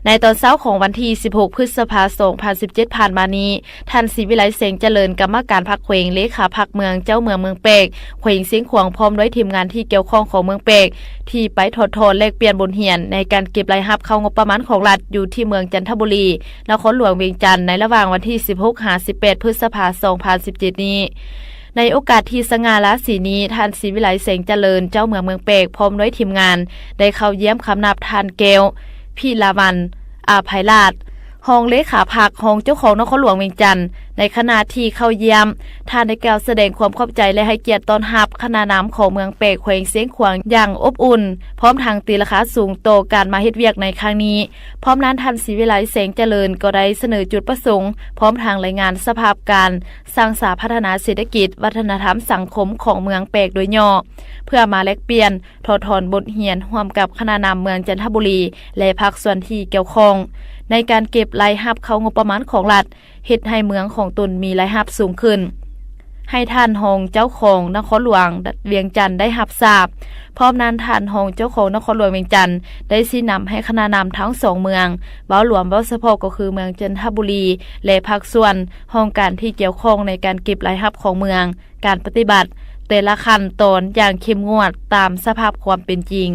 ໃນຕອນເຊົ້າຂອງວັນທີສິບຫົກ ພຶດສະພາ ສອງພັນສິບເຈັດ ຜ່ານມານີ້, ທ່ານ ສີວິໄລ ແສງຈະເລີນ ກຳມະການພັກແຂວງ, ເລຂາພັກເມືອງ, ເຈົ້າເມືອງເມືອງແປກ ແຂວງຊຽງຂວາງ ພ້ອມດ້ວຍທີມງານທີ່ກ່ຽວຂ້ອງຂອງເມືອງແປກ ທີ່ໄປຖອດຖອນແລກປ່ຽນບົດຮຽນໃນການເກັບລາຍຮັບເຂົ້າງົບປະມານຂອງລັດ ຢູ່ທີ່ເມືອງຈັນທະບູລີ, ນະຄອນຫຼວງວຽງຈັນ ໃນລະຫວ່າງວັນທີສິບຫົກ ຫາ ສິບແປດ ພຶດສະພາ ສອງພັນສິບເຈັດນີ້. ໃນໂອກາດທີ່ສະຫງ່າລາສີນີ້, ທ່ານ ສີວິໄລ ແສງຈະເລີນ ເຈົ້າເມືອງເມືອງແປກ ພ້ອມດ້ວຍທີມງານ ໄດ້ເຂົ້າຢ້ຽມຄຳນັບທ່ານ ແກ້ວ ພິລາວັນ ອາໄພລາດ ຮອງເລຂາພັກ, ຮອງເຈົ້າຄອງນະຄອນຫຼວງວຽງຈັນ. ໃນຂະນະທີ່ເຂົ້າຢ້ຽມ, ທ່ານໄດ້ກ່າວສະແດງຄວາມຂອບໃຈ ແລະ ໃຫ້ກຽດຕ້ອນຮັບຄະນະນຳຂອງເມືອງແປກ ແຂວງຊຽງຂວາງຢ່າງອົບອຸ່ນ, ພ້ອມທັງຕີລາຄາສູງຕໍ່ການມາເຮັດວຽກໃນຄັ້ງນີ້. ພ້ອມນັ້ນ, ທ່ານ ສີວິໄລ ແສງຈະເລີນ ກໍໄດ້ສະເໜີຈຸດປະສົງ, ພ້ອມທັງລາຍງານສະພາບການສ້າງສາພັດທະນາເສດຖະກິດ, ວັດທະນະທຳ, ສັງຄົມຂອງເມືອງແປກໂດຍຫຍໍ້, ເພື່ອມາແລກປ່ຽນ, ຖອດຖອນບົດຮຽນຮ່ວມກັບຄະນະນຳເມືອງຈັນທະບູລີ ແລະ ພາກສ່ວນທີ່ກ່ຽວຂ້ອງ ໃນການເກັບລາຍຮັບເຂົ້າງົບປະມານຂອງລັດ, ເຮັດໃຫ້ເມືອງຂອງຕົນມີລາຍຮັບສູງຂຶ້ນ, ໃຫ້ທ່ານຮອງເຈົ້າຄອງນະຄອນຫຼວງວຽງຈັນໄດ້ຮັບຊາບ. ພ້ອມນັ້ນ, ທ່ານຮອງເຈົ້າຄອງນະຄອນຫຼວງວຽງຈັນ ໄດ້ຊີ້ນຳໃຫ້ຄະນະນຳທັງສອງເມືອງ, ເວົ້າລວມ, ເວົ້າສະເພາະກໍຄືເມືອງຈັນທະບູລີ ແລະ ພາກສ່ວນຫ້ອງການທີ່ກ່ຽວຂ້ອງໃນການເກັບລາຍຮັບຂອງເມືອງ, ການປະຕິບັດແຕ່ລະຂັ້ນຕອນຢ່າງເຂັ້ມງວດຕາມສະພາບຄວາມເປັນຈິງ.